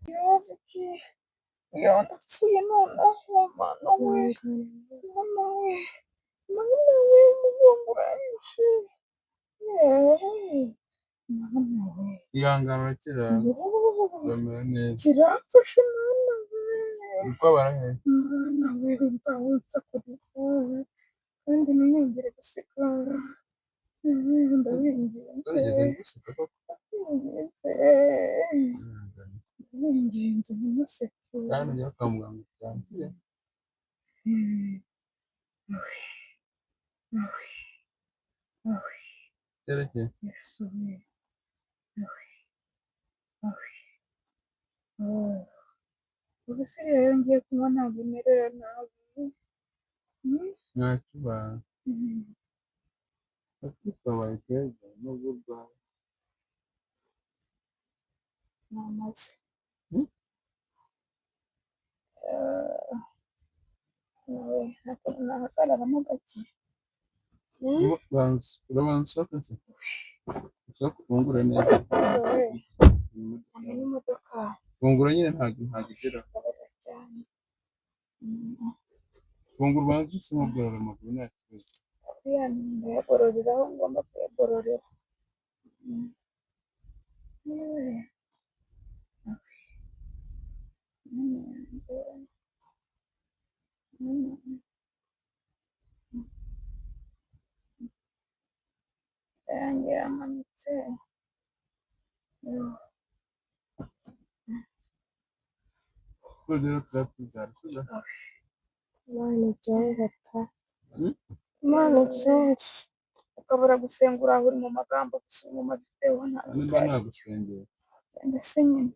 Yovuki, yo ndapfuye noneho. Mana we, Mana we, Mana we, umugongo uranyishe. Yeee, Mana we! Ihangane, urakira, uramera neza. Kiramfashe, Mana we! Uri kubabara he? Mana we, wimpa winsakuriza kandi ntiwongere guseka, ndabinginze. Wigeze guseka koko? Ndabinginze. Ihangane. Ndabinginze, ntimuseke. Kandi ujya kwa muganga utangire. Awi, awi, awi! Cyerekeye. Yesu we, awi, awi! Oh, ubu se iriya yo ngiye kunywa ntabwo imerera nabi? Ntacyo uba. Twabaye keza nubwo urwaye. Namaze. Hmm? Nawe nta nahagararamo gake. Urabanza usohoke se, usohoke ufungure neza. We, n'imodoka. Fungura nyine, ntabwo igera. Ibabarira cyane. Fungura, ubanze use nk'ugorora amaguru, nta kibazo. Uriya ndayagororera aho ngomba kuyagororera. Yewe. Awi. Mana yanjye. Mana. Yanjye iramanutse. Yo. Nugera turatubyara, sibyo? Imana ibyumve pe. Hmm? Imana ibyumve. Ukabura gusenga, uraho uri mu magambo gusa, uri mu mavideo, ntazi Nimba icyo ari cyo. nagusengera. Mbese nyine.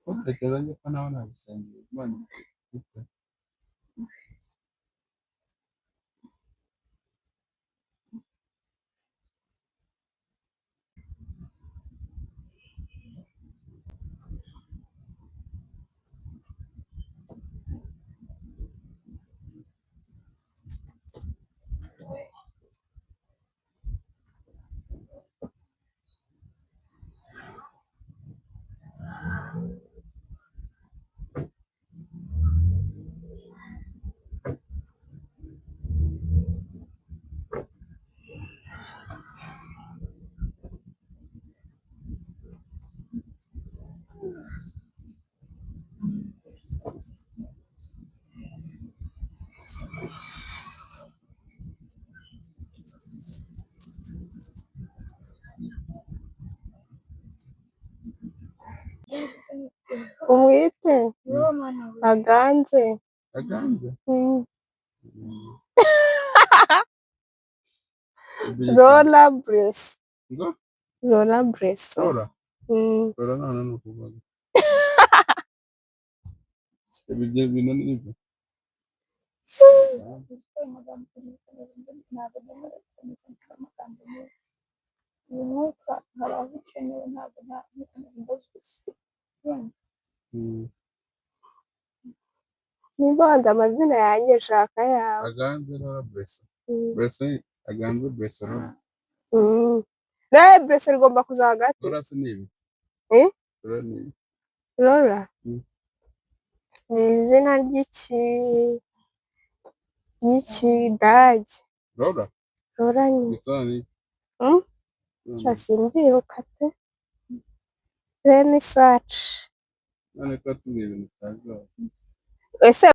Ntutekereza njye ko nawe nagusengera, Imana ifite. Umwite. Yo Mana we! Aganze. Aganze. Lola Bless. Ngo? Lola Blesso. Rora. Mm. Rora none ni ukuvuga ibyo bintu ni ibyo. Uzi ko ayo magambo ntabwo nemerewe gukomeza mvuga amagambo nk'ayo. Uyu mwuka hari aho ukenewe, ntabwo nkomeza mbaza ubusa. Urumva? Mm. Nimba wanze amazina yanjye, shaka ayawe. Aganze Rora Blesso. Mm. Blesso, Aganze Blesso Rora. Nawe Bless rigomba kuza hagati. Rora se ni ibi? Eh? Rora ni ibi? Lola ni izina ry'ikidage. Rora. Lola ni Bisobanuye iki? Mm? Sha, simbyibuka pe. Let me search. None ko watubwiye ibintu utazi wawe. Ese